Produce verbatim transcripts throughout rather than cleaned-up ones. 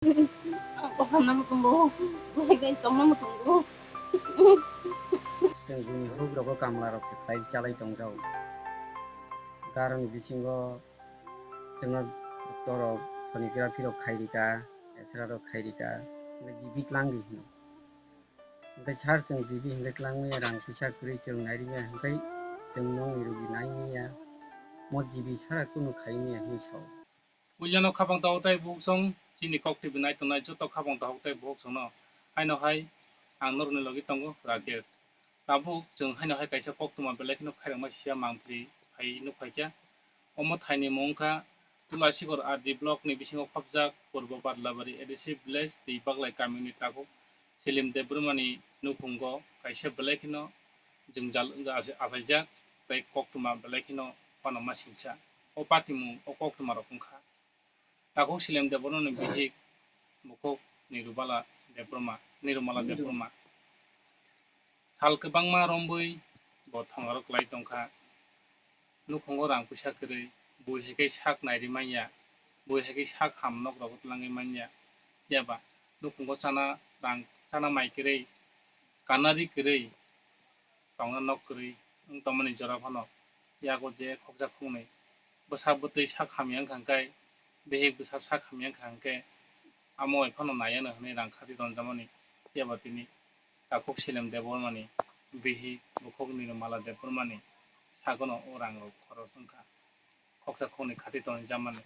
Ang kothomna muchungo, buhigai tongna muchungo. Chwng buini hukrokbo kamlarok se khlai chalai tongjao. Garoni bisingo chwngno doctorrok sonography rok khairika, X-ray rok khairika, hwnkhe G B tlang di hino. Hwnkhe sir chwng G B hwnkhe tlangmaya rang puisa kwrwi chwng nairwkya hwnkhe chwng nokni rogi naimaya mo G B sara kunu khaimaya hinwi sao. Puilano khapang tao tei bukhuk song chini kok T V nai tongnai joto khapang tao tei bukhuk songno haino hai ang norokni logi tongo Rakesh. Tabuk chwng haino hai kaisa koktwma belai kheno khairokma sia mangpili phai nukphaikha. Omo thaini mung wngkha Tulasikor R D block ni bisingo khopjak Purbo Badlabari A D C village twi Baglai kamini takhuk Selim Debbarmani nukhungo kaisa belai kheno jwngjal wngkha achaijak tei koktwma belai kheno uanama singsa. O patimung o koktwmarok wngkha. Takhuk Selim Debbarmani bihik bukhuk Nirubala Debbarma, Nirumala Debbarma. Sal kwbangma romwi bo thongaro kwlai tongkha. Nukhungo rang puisa kwrwi, bui hai khe sak nairwi manya, bui hai khe sak ham nok rogo twlangwi manya. Phiya ba nukhungo chana rang, chana mai kwrwi, kanari kwrwi, tongna nok kwrwi wng tongmani jora phano yago je khoksa khoknwi bwsa bwtwi sak hamya wngkha hwnkhe, bihik bwsa sak hamya wngkha hwnkhe amo bai phano naiya no hwnwi rang khati tonjamani. Phiya ba tini takhuk Selim Debbarmani bihik bukhuk Nirumala Debbarmani sagono o rangrok khoros wngkha. Khoksa khoknwi khati tonwi jamani.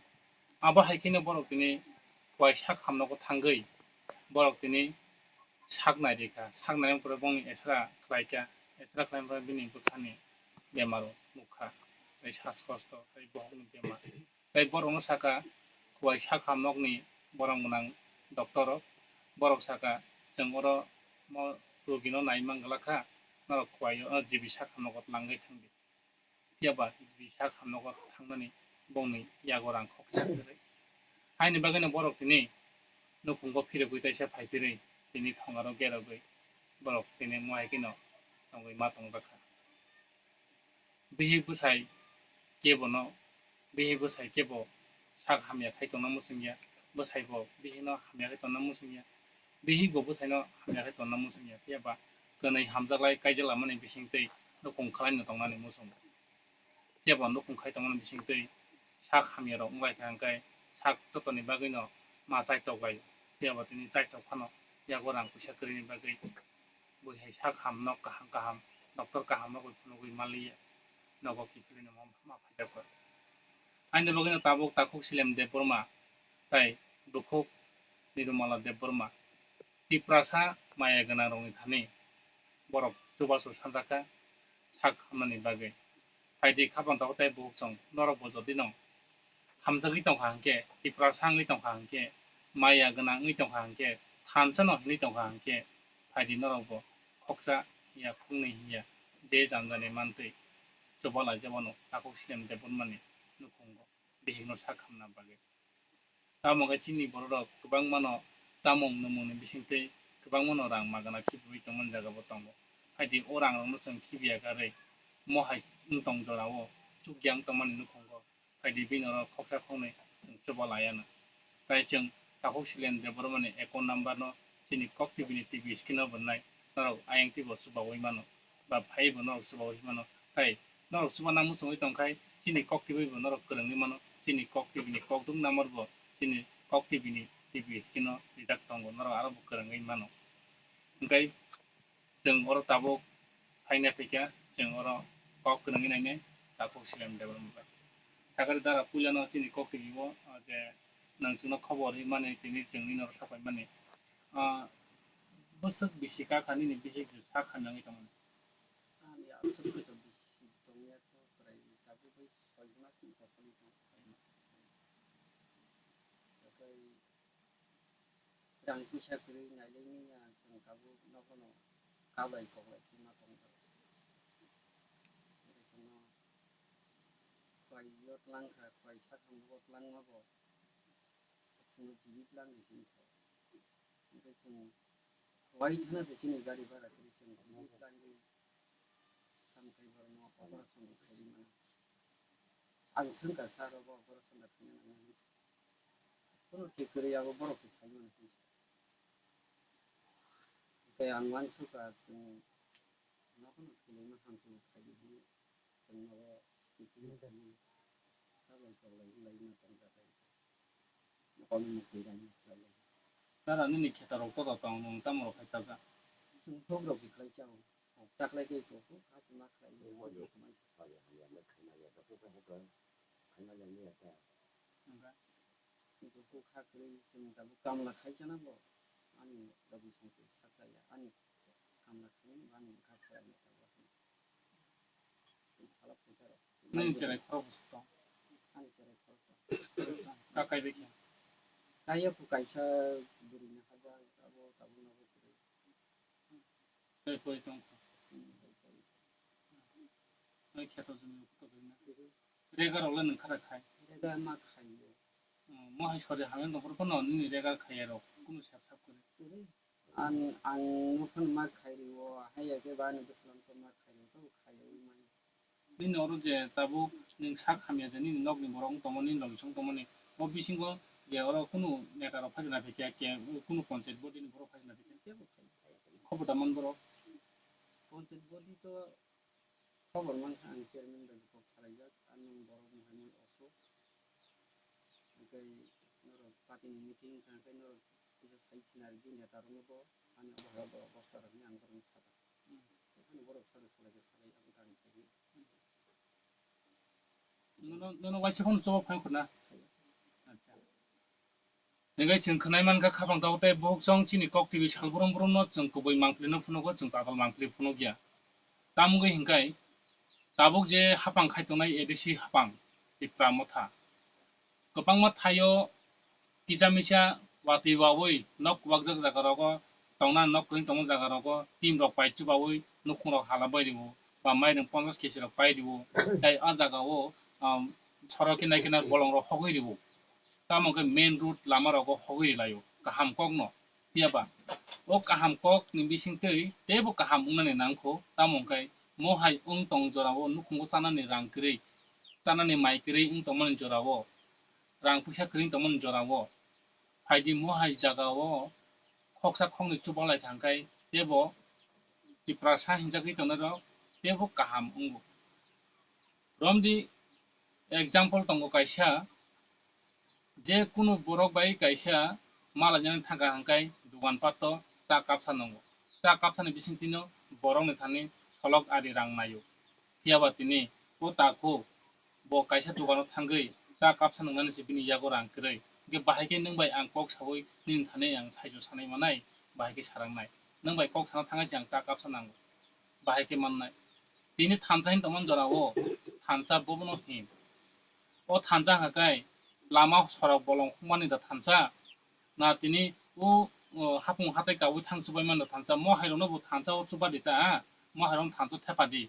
Abo hai kheno borok tini kuai sak hamnogo thangwi borok tini sak nairikha. Sak nairok pore bongni X-ray khlaikha. X-ray khlaimani pore bini bwkhani bemaro nukha. Tei sas kosto tei bohokni bemar. Tei borokno saka kuai sak hamnokni borok gwnang doctor rok. Borok saka chwng oro mo rogino nai manglakha, norok kuaio, o G B sak hamnogo twlangwi thangdi. Phiya ba G B sak hamnogo thangnani bongni yago rang khoksa kwrwi. Haini bagwino borok tini nukhungo phirogwi taisa phaiphirwi tini thongaro gerogwi borok tini mo hai kheno tongwi ma tongjakha. Bihik bwsai kebono, bihik bwsai kebo sak hamya khai tongna muchungya, bwsai bo bihikno hamya khai tongna muchungya, bihik bo bwsaino hamya khai tongna muchungya, phiya ba kwnwi hamjaklai kaijak lamani bisingtwi nukhung khwlaino tongnani muchungo. Phiya bo nukhung khai tongmani bisingtwi sak hamyarok wnglaikha hwnkhe sak jotoni bagwino ma chaitok laio. Phiya bo tini chaitok phano yago rang puisa kwrwini bagwi bui hai sak ham, nok kaham kaham, doctor kaham nogwi phunugwi manliya, nogo kiphilwino ma, ma phaijakha. Haini bagwino tabuk takhuk Selim Debbarma tei bukhuk Nirumala Debbarma Tiprasa maya gwnangrokni thani borok chubachu sanjakha sak hamnani bagwi. Phaidi khapang tabuk tei bukhuk chwng norokbo jodino hamjagwi tongkha hwnkhe, Tiprasa wngwi tongkha hwnkhe, maya gwnang wngwi tongkha hwnkhe, thansa no hinwi tongkha hwnkhe, phaidi norokbo khoksa hiya khoknwi hiya je janjani mantwi chuba laijak mano takhuk Selim Debbarmani nukhungo bihikno sak hamna bagwi. Tamo khe chini bororok kwbangmano chamung nwmungni bisingtwi kwbangmano rang magana khibiwi tongmani jagabo tongo. Phaidi o rangrokno chwng khibiya karwi mohai wng tong jorao chukya wng tongmani nukhungo. Phaidi bini oro khoksa khoknwi chwng chuba laiya no. Tai chwng takhuk Selim Debbarmani account number no chini Kok T V ni T V screen o bo nai norok ayang twibo chubawi mano. Ba phaibo norok chubawi mano. Tai norok chubana muchungwi tongkhai chini Kok T V bo norok kwrwngwi mano. Chini Kok T V ni kokduk number bo chini Kok T V ni T V screen o rijak tongo, norok aro bo kwrwngwi mano. Hwnkhe chwng oro tabuk phaina phaikha, chwng oro kok kwrwngwi nainai takhuk Selim Debbarma bai. Sakari dara puilano chini Kok T V o, ah, je nwng chwngno khobor rwmani tini chwng nini oro sapaimani. Ah, bwswk bisi kakha nini bihik je sak hamya wngwi tongmani? Ani amswk khe to bisi tongya kho, kwrai tabuk bai soi mas ni kotholi tong khaima. Tei rang puisa kwrwi nailaimanya chwng tabuk nogono kabai koklai khe ma tongjago. Chwngno khwlai yo twlang kha, khwlai sak hamjago twlangma bo chwngno jibwi twlang di hinwi sao. Hwnkhe chwng khwlai thana se chini gari bhara kwrwi chwng jibwi twlangwi Samthai borokno operation khairwi mano. Ang swngkha sir obo operation da khaina nangmani. Bono thik kwrwi abo borok se sai mano hinwi sa. Tei ang uansukha chwng nokhorno thwilaima hamchwlwi khaidi hwnwi chwng nobo kiphilwi thangwi chabai choklai wnglaima tongjakha. Nokhorno muktwi rani khlailai. Nara nini khetarok todo tong nwng tamo rok hai chajak? Chwng huk rok se khlai chao. Chaklai khe kok kok ha se ma khlai. Hwnkhe? Kok kok ha kwrwi chwng tabuk kamla khai chana bo. Ani logi song se sak chaya. Ani kamla khaimani bo ani wngkha chwraino tabuk. Chwng sala phaisa rok. Nini cherai khorok bwswk tong? Ani cherai khorok tong. Kakai bai khe? Kaiya kho kaisa bwrwini hajak abo tabuk nobo kwrwi. Tei pori tong kho. Hmm, tei pori. Tei kheto jumi kho to gwi na. Rega rok le nwng khara khai. Rega ma khai yo. Hmm, mo hai sori hamya nokor phano nini rega khai ya rok. Kunu sep sap kwrwi. Kwrwi. Ang, ang nokhorno ma khai rio, haiya khe ba ani bwswlwng khe ma khai rio, tei khai rio mani. Nini oro je tabuk nwng sak hamya je nini nokni borok wng tongmani, nini logisong tongmani, o bisingo je oro kunu neta rok phai rwna phaikha, ke kunu panchayat body ni borok phai rwna phaikha, kebo phai. Khobor da man borok. Panchayat body to khobor mankha, ang chairman bai kok salaijak, ani borok ni hwnwi Ashok. Hwnkhe norok party ni meeting wngkha, hwnkhe norok kisa sai khina rwdi neta rokno bo, ani bohrok borok bosta rokni ang borokno sajak. Hmm. Ani borok sajak salai khe salai, ang tani sai. Nono, nono waisa phano choba phai khuna. Acha. Hingke chwng khwnai mankha khapang tabuk tei bohok chwng chini kok T V sal brum brum no chwng kubui mangpili no phunugo, chwng tatal mangpili phunukya. Tamogwi hingkai tabuk je hapang khai tongnai A D C hapang Tipra Motha. Kwbangma thaio kisa misa watwi wawi nok kwbakjak jaga rogo tongna, nok kwrwng tongma jaga rogo team rok pai chubawi nukhung rok hala bai rwo ba mairum ponchash kg rok pai rwo. Tei a jaga o, um, sorok khe nai khe bolong rok hogwi rwo. Tamo khe main road lama rogo hogwi rwlaio kaham kokno. Phiya ba o kaham kokni bisingtwi teibo kaham wngnani nangkho, tamo hwnkhe mo hai wng tong jorao nukhungo chanani rang kwrwi, chanani mai kwrwi wng tongmani jorao, rang puisa kwrwi wng tongmani jorao phaidi mo hai jagao khoksa khoknwi chubaklai thangkhai teibo Tiprasa hinjagwi tongnai rok teibo kaham wngo. Romdi example tongo kaisa, je kunu borok bai kaisa malainani thangkha hwnkhe dogan pato cha kapsa nungo. Cha kapsani bisingtwino borokni thani solok ari rang naio. Phiya ba tini o takhuk bo kaisa dogano thangwi cha kapsa nungnani se bini yago rang kwrwi. Hwnkhe bahai khe nwng bai ang kok saui nini thani ang saijo sanai manai, bahai khe sarangnai. Nwng bai kok sana thangwi se ang cha kapsa nango. Bahai khe mannai. Tini thansa hin tongmani jorao, thansa bobono hin. O thansa hwnkhe lama sorok bolong hwnmani da thansa. Na tini o, o, hapung hatai kaui thang chubai mani da thansa. Mo hairokno bo thansa o chuba di ta, mo hairokno thansa thepa di.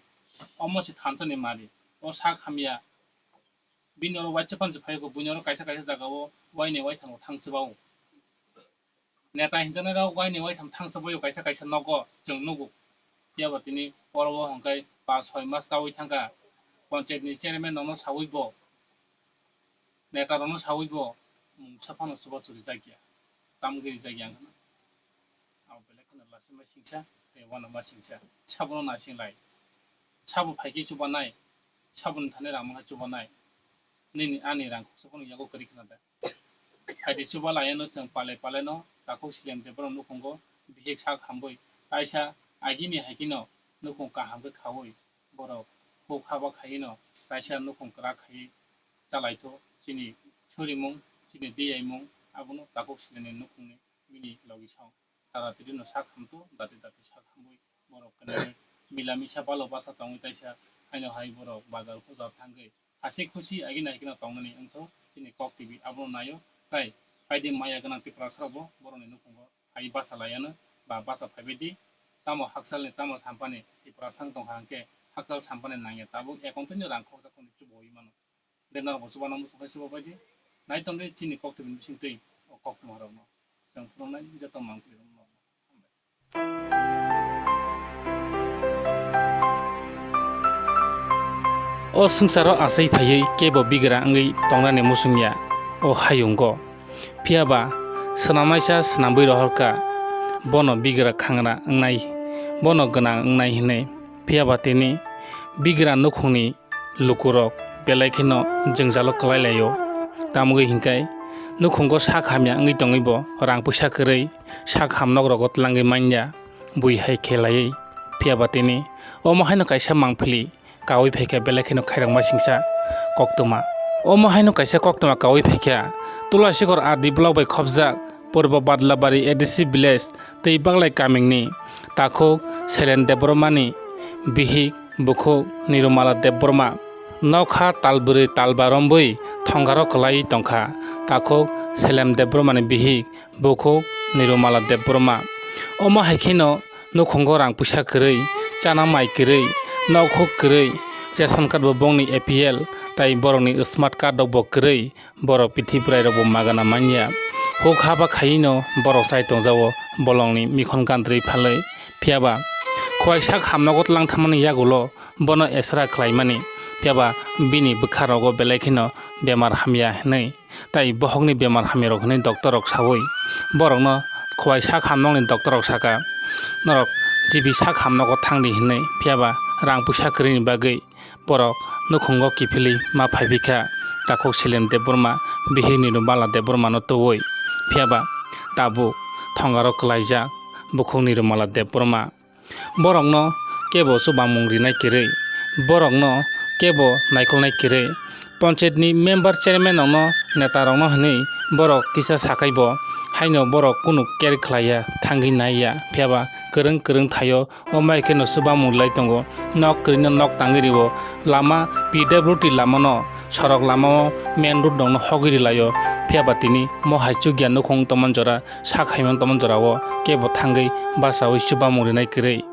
Omo se thansa ni mari. O sak hamya. Bini oro waisa panchi phai kho, buini oro kaisa kaisa jaga o waini waithang thang chuba o. Neta hinjaknai rok waini waitham thangsa boyo kaisa kaisa nogo chwng nugo. Phiya ba tini oro o hwnkhe pas soi mas kaui thangkha. Panchayat ni chairman rokno saui bo, neta rokno saui bo mungsa phano chubachu rijak ya, tamgwi rijak ya wngkha na. Abo belai kheno lasima singsa tei uanama singsa. Sabono naising lai. Sabo phaikhe chubanai, saboni thani rang mankha chubanai. Nini ani rang khoksa phano yago kwrwi khna da. Phaidi chuba laiyano chwng palai palaino takhuk Silem de borok nukhungo bihik sak hambwi kaisa agini hai kheno nukhung kaham khe khaui borok huk haba khaino kaisa nukhung kwrak khaiwi chalaitho chini surimung chini diyaimung abono takhuk Silemni nukhungni bini logisong tara tirino sak hamtho dati dati sak hambwi borok kwnwi mila misa balo basa tongwi taisa haino hai borok bazar puja thangwi hasi khusi agini hai kheno tongnani wngtho chini kok T V abono naio. Tai phaidi maya gwnang Tiprasa rokbo borokni nukhungo phai basa laiano ba basa phaibaidi tamo haksalni tamo sampani Tiprasa wng tongkha hwnkhe hakchal sampani nangya tabuk ekontoni rang khokjakhokni chubaui mano. Bendaro bo chuba nang muchung khai chuba baidi. Nai tongdi chini kok T V ni bising twi o kok tongma rokno. Chwng phunuknai joto mangpili rokno. O swngcharo achai phaiwi kebo bigra wngwi tongnani muchungya o hayungo. Phiya ba swnamnaisa swnamwi rohor kha, bono bigra khangra wngnai, bono gwnang wngnai hwnwi. Phiya ba tini bigra nukhungni lukurok belai kheno jwngjalo kwlai laio. Tamogwi hinkhe nukhungo sak hamya wngwi tongwi bo rang puisa kwrwi sak ham nok rogo tlangwi manya, bui hai khe laiwi. Phiya ba tini omo haino kaisa mangpili kaui phaikha belai kheno khairokma singsa koktwma. Omo haino kaisa koktwma kaui phaikha, Tulasikor R D block bai khopjak Purbo Badlabari A D C village tei Baglai kamingni takhuk Selen Debbarmani bihik bukhuk Nirumala Debbarma. Nokha talbwrwi talba rombwi thongaro kwlaiwi tongkha takhuk Selen Debbarmani bihik bukhuk Nirumala Debbarma. Omo hai kheno nukhungo rang puisa kwrwi, chana mai kwrwi, nok huk kwrwi, ration card bo bongni A P L tai borokni smart card rok bo kwrwi, borok pithi bwrwi rok bo magana manya. Huk haba khaino borok chai tongjago bolongni mikhon gandrwi phalwi. Phiya ba khwai sak hamnogo tlang thamani yagulo bono esra khlaimani, phiya ba bini bwkha rogo belai kheno bemar hamya hwnwi. Tai bohokni bemar hamyarok hwnwi doctor rok saui borokno khwai sak hamnokni doctor rok saka, "Norok G B sak hamnogo thangdi," hwnwi. Phiya ba rang puisa kwrwini bagwi borok nukhungo kiphilwi ma phaibikha takhuk Selen Debbarma bihik Nirumala Debbarmano tubui. Phiya ba tabuk thongaro kwlaijak bukhuk Nirumala Debbarma. Borokno kebo chubamung rinai kwrwi, borokno kebo naikolnai kwrwi. Panchayatni member chairman rokno, neta rokno hwnwi borok kisa sakhai bo, haino borok kunu care khlaiya, thangwi naiya, phiya ba kwrwng kwrwng thaio, omo hai kheno chubamung rilai tongo, nok kwrwino nok tangwi rio, lama P W D lamano, sorok lamao main road rokno hogwi rilaio, phiya ba tini mo hai chukya nukhung tongmani jora, sak haimani tongmani jorao kebo thangwi bachaui chubamung rinai kwrwi.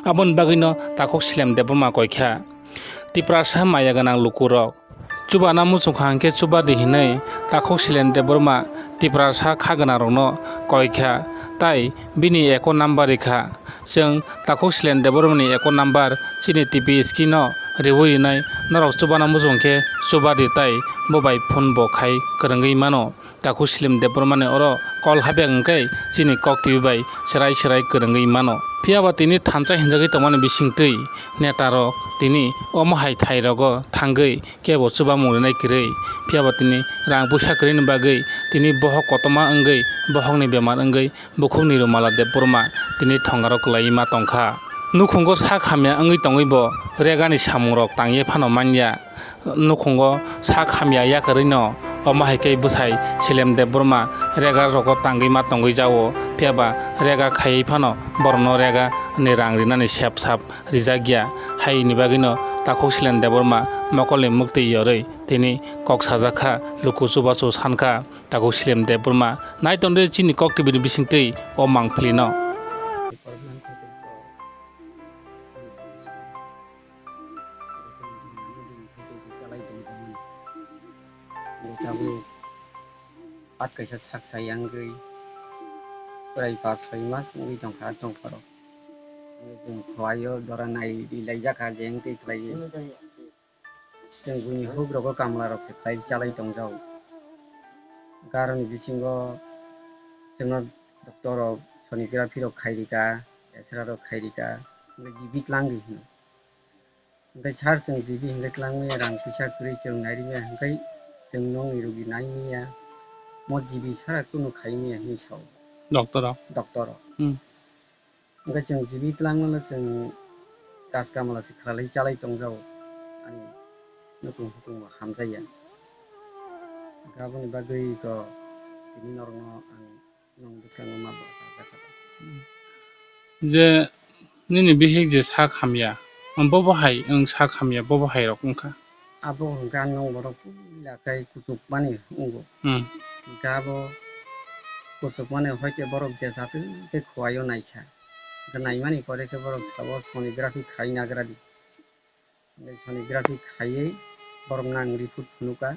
Aboni bagwino takhuk Selen Debbarma koikha. Tiprasa maya gwnang lukurok chubana muchungkha hwnkhe chubadi hwnwi takhuk Selen Debbarma Tiprasa kha gwnangrokno koikha, tai bini account number rikha. Chwng takhuk Selen Debbarmani account number chini T V screen-o riui rinai, norok chubana muchungkhe chubadi tai bo bai phone bo khai kwrwngwi mano. Takhuk Selen Debbarmani oro call habya hwnkhe chini kok T V bai chwrai chwrai kwrwngwi mano. Phiya ba tini thansa hinjagwi tongmani bisingtwi netarok tini omo hai thairogo thangwi kebo chubamung rinai kwrwi. Phiya ba tini rang puisa kwrwini bagwi tini bohok kotorma wngwi, bohokni bemar wngwi bukhuk Nirumala Debbarma tini thongaro kwlaiwi ma tongkha. Nukhungo sak hamya wngwi tongwi bo regani samungrok tangwi phano manya. Nukhungo sak hamya yakarwi no, omo hai khe bwsai Selen Debbarma rega rogo tangwi ma tongwi jao, phiya ba rega khaiwi phano borokno rega ni rang rinani sep sap rijak ya. Haini bagwi no takhuk Selen Debbarma mokolni muktwi yorwi tini kok sajak kha, luku chubachu san kha takhuk Selen Debbarma. Nai tongdi chini kok T V ni bisingtwi o mangpili no. Tabuk pat kaisa sak sai wngwi prai pas soi mas wngwi tongkha tongphoro. Chwng khwlaio jora nai ri laijak kha je wngwi khlaiwi. Chwng buini huk rogo kamla rok se khlai chalai tongjao. Garoni bisingo chwngno doctor rok sonography rok khai rika, X-ray rok khai rika, wngkhe G B tlang di hino. Hingke sir chwng G B hingke tlangmaya rang puisa kwrwi chwng nairwkya hingke chwng nokni rogi naimaya mo G B sara kunu khaimaya hinwi sao. Doctor rok. Doctor rok. Hmm. Hingke chwng G B tlangmano chwng kaj kamla se khlai chalai tongjao ani nukhung hukhung bo hamjaya. Hingke aboni bagwi ko tini norokno ang Nwng bwskango ma bo sajak kha. Je nini bihik je sak hamya, bo bo hai wng sak hamya, bo bo hai rok wngkha. Abo hwnkhe ang nwng borok puila khai kuchukmani wngo. Hmm. Hwnkhe abo kuchukmani hoite borok je jatwi tei khowai-o naikha. Hwnkhe naimani pore khe borok sao sonography khai nagra di. Hingke sonography khaiwi borok nang report phunukha.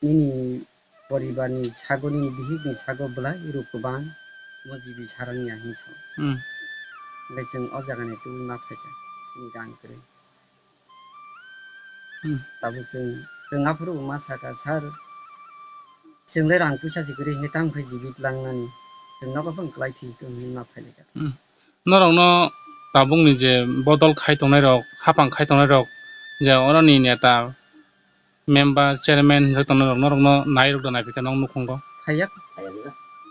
Nini poribarni sago, nini bihikni sago bwlai rok kwbang mo G B sarang ya hinwi sao. Hmm. Hingke chwng o jagani tubui ma phaikha, chini rang kwrwi. Hmm. Tabuk chwng, chwng aphuru ma sakha, "Sir, Chwng le rang puisa se kwrwi hwnwi tamo khe jibit langnani. Chwng nogo phano kwlai thwi tong hwnwi ma phai lai kha. Hmm. Norokno tabukni je bodol khai tongnai rok, hapang khai tongnai rok, je oroni neta, member, chairman hinjak tongnai rok, norokno nai rok da nai phikha nok nukhungo? Phaiya.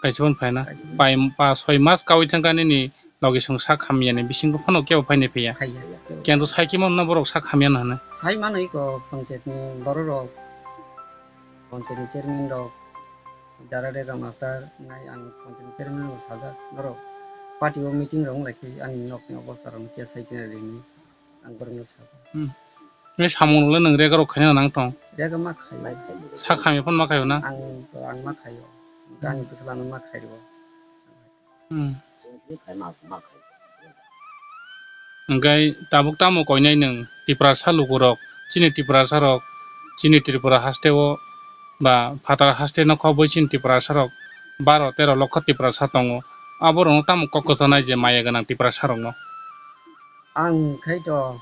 Kaisa phano phaina. Kaisa phano. Pai, pa soi mas kawi thangkha nini logi song sak hamyani bisingo phano kebo phaini phiya. Phaiya. Kendo sai khe mano borok sak hamyano hwnwi. Sai mano iko panchayat ni borok rok, panchayat ni chairman rok, jara rega master nai ang panchayat ni chairman rok sajak borok party o meeting rok wng lai khe ani nok ni obostha rok no khe sai khe rini ang borok no sajak. Hmm. Ni samung rok le nwng rega rok khaina nang tong? Rega ma khaio. Sak hamya phano ma khaio na? Ang to ang ma khaio. Ani bwsla no ma khaio. Hmm. Hwnkhe tabuk tamo koinai nwng Tiprasa lukurok, chini Tiprasarok, chini Tripura hasteo ba phatar haste nokha bai chini Tiprasarok baro tero lokho Tiprasa tongo, aborokno tamo kok kwchanai je maya gwnang Tiprasarokno? Ang khai to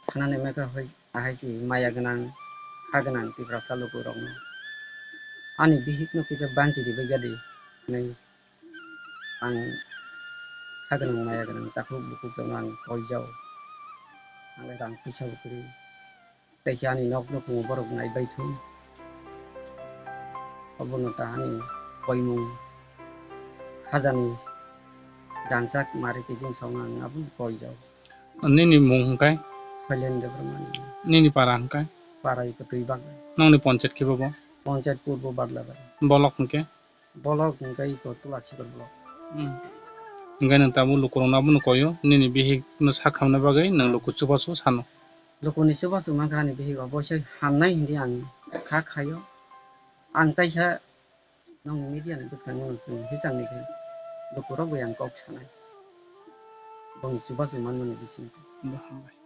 sanani mekha hoi ahai si maya gwnang, kha gwnang Tiprasa lukurokno. Ani bihikno kisa banchi ribai gadi hinwi. Ang kha gwnang maya gwnang takhuk bukhuk rokno ang koijao. Ang le rang puisa bo kwrwi. Teisa ani nok nukhungo borok naibai thung. Obono ta ani koimung khajani rangchak mari kiching song ang abono koijao. Nini mung hwnkhe? Sailen Debbarma. Nini para hwnkhe? Para iko twi bak. Nongni ponchayat khe bo? Ponchayat Purbo Badlabari. Bolok hwnkhe? Bolok hwnkhe iko Tulasikot bolok. Hmm. Hwnkhe nwng tabuk lukurokno abono koio, nini bihikno sak hamna bagwi nwng luku chubachu sano. Lukuni chubachu mankha ani bihik oboisoi hamnai hinwi ang kha khaio. Ang taisa nongni media ni bwskango nwng chwng hisangni khe lukurok bai ang kok sanai. Bongni chubachu manmani bisingtwi. Bo hambai.